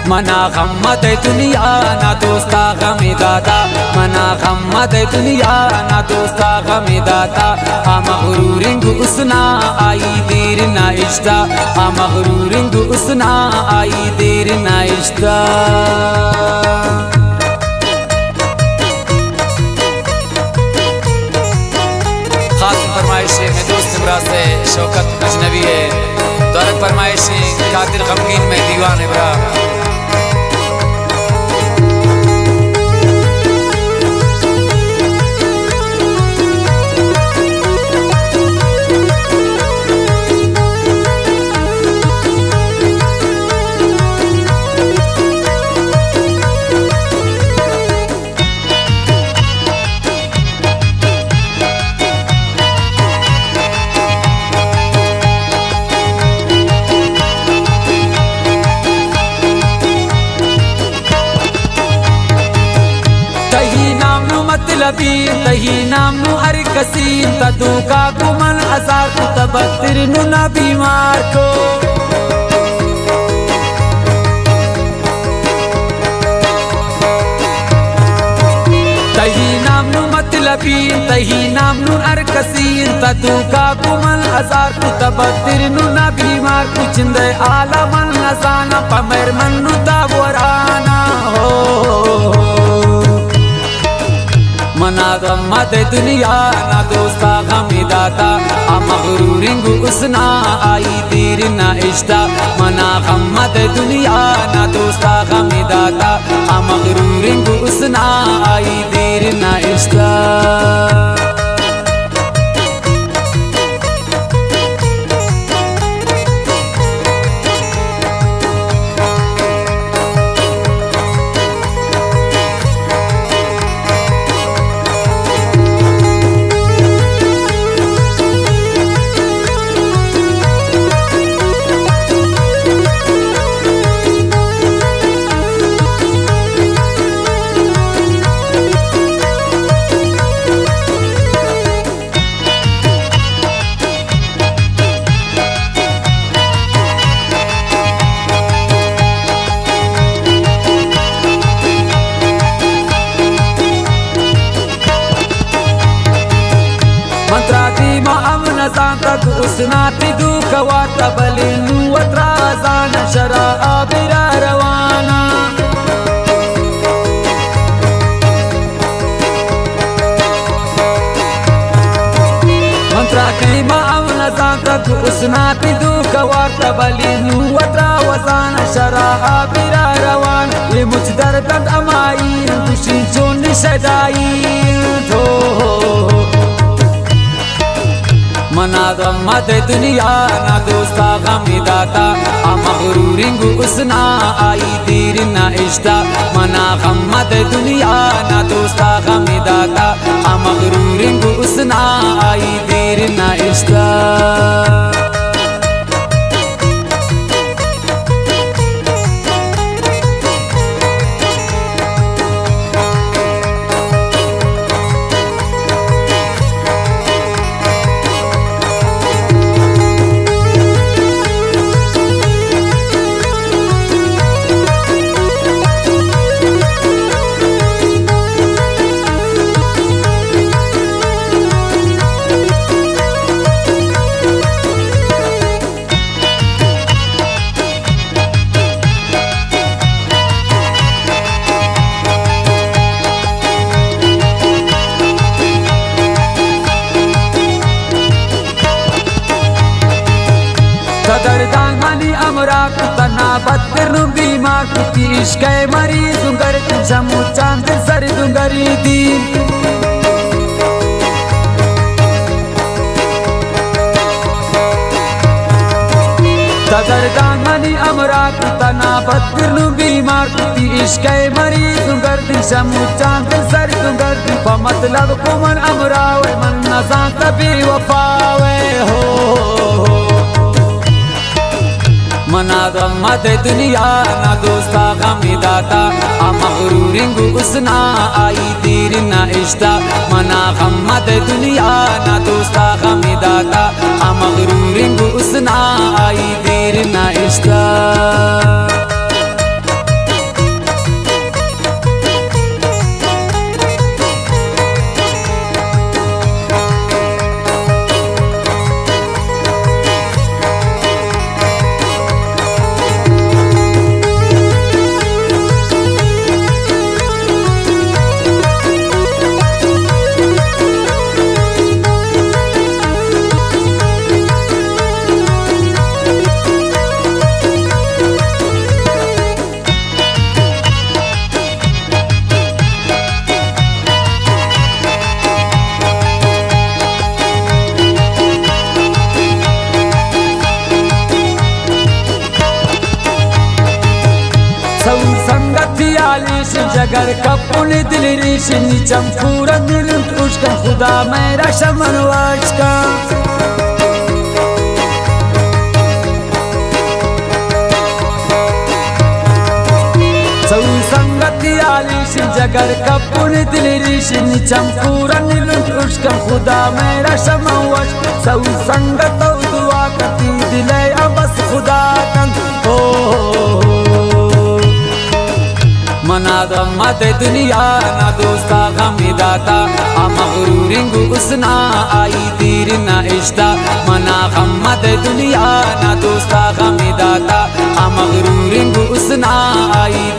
منا غم مدئے دنیا نا دوستا غم داتا، منا غم مدئے دنیا نا دوستا غم داتا۔ آ مغروریں گوں حسنا آئی دیر نہ اشتا، آ مغروریں گوں حسنا آئی دیر نہ اشتا۔ خاص فرمائش ہے مئے دوست براس شوکت اجنبی ہے۔ دورک فرمائش ہے قادر غمگین مئے دیوان ہے برا۔ تئی نام نوں مطلبی، تئی نام نوں ہر کسی، تدوکا کو من ہزار کتا بدتر نوں نہ بیمار کو۔ تئی نام نوں مطلبی، تئی نام نوں ہر کسی، تدوکا کو من ہزار کتا بدتر نوں نہ بیمار کو۔ چندے عالم نزانا پمر من نوں تا ورانا ہو۔ منا غم مدئے دنیا نا دوستا غم داتا، آ مغروریں گوں حسنا آئی دیر نہ اشتا۔ منا غم مدئے دنیا نا دوستا غم داتا، آ مغروریں گوں حسنا آئی دیر نہ اشتا۔ من ترا دیما ہم نزانتگ، حسنا تئی دوک وارتا، بلے نوں وترا زان شرا آبرا روانا۔ من ترا دیما ہم نزانتگ، حسنا تئی دوک وارتا، بلے نوں وترا وزان شرا آبرا روان۔ اے مچ درد انت ہمائی، خوشی چون شدائی تو۔ منا غم مدئے دنیا نا دوستا غم داتا، آ مغروریں گوں حسنا آئی دیر نہ اشتا۔ منا غم مدئے دنیا نا دوستا غم داتا، آ مغروریں گوں حسنا آئی دیر نہ اشتا۔ قدردان منی ہمراہ کتا، نا بدتر نوں بیمار کتی، عشق ءِ مریض اوں گردی، شمو چاند سر دوں گریدی۔ قدردان منی ہمراہ کتا، نا بدتر نوں بیمار کتی، عشق ءِ مریض اوں گردی، شمو چاند سر دوں گردی۔ پہ مطلب کو من ہمراہ وے، من نزانتا بے وفا وے ہو۔ منا غم مدئے دنیا نا دوستا غم داتا، آ مغروریں گوں حسنا آئی دیر نہ اشتا۔ منا غم مدئے دنیا نا دوستا غم داتا، آ مغروریں گوں حسنا آئی دیر نہ اشتا۔ اگر کپن دل ریشنی چم پورا نلنٹ اشکن، خدا میرا شمن واشکن۔ سو سنگتی آلی شن جگر کپن دل ریشنی چم پورا نلنٹ اشکن، خدا میرا شمن واشکن۔ سو سنگت و دعا کتی دلے ابس خدا کن۔ او، منا غم مت دنیا نا دوستا غم داتا، آ مغرور انگو حسنا آئی دیر نہ اشتا۔ منا غم مت دنیا نا دوستا غم داتا، آ مغرور انگو حسنا آئی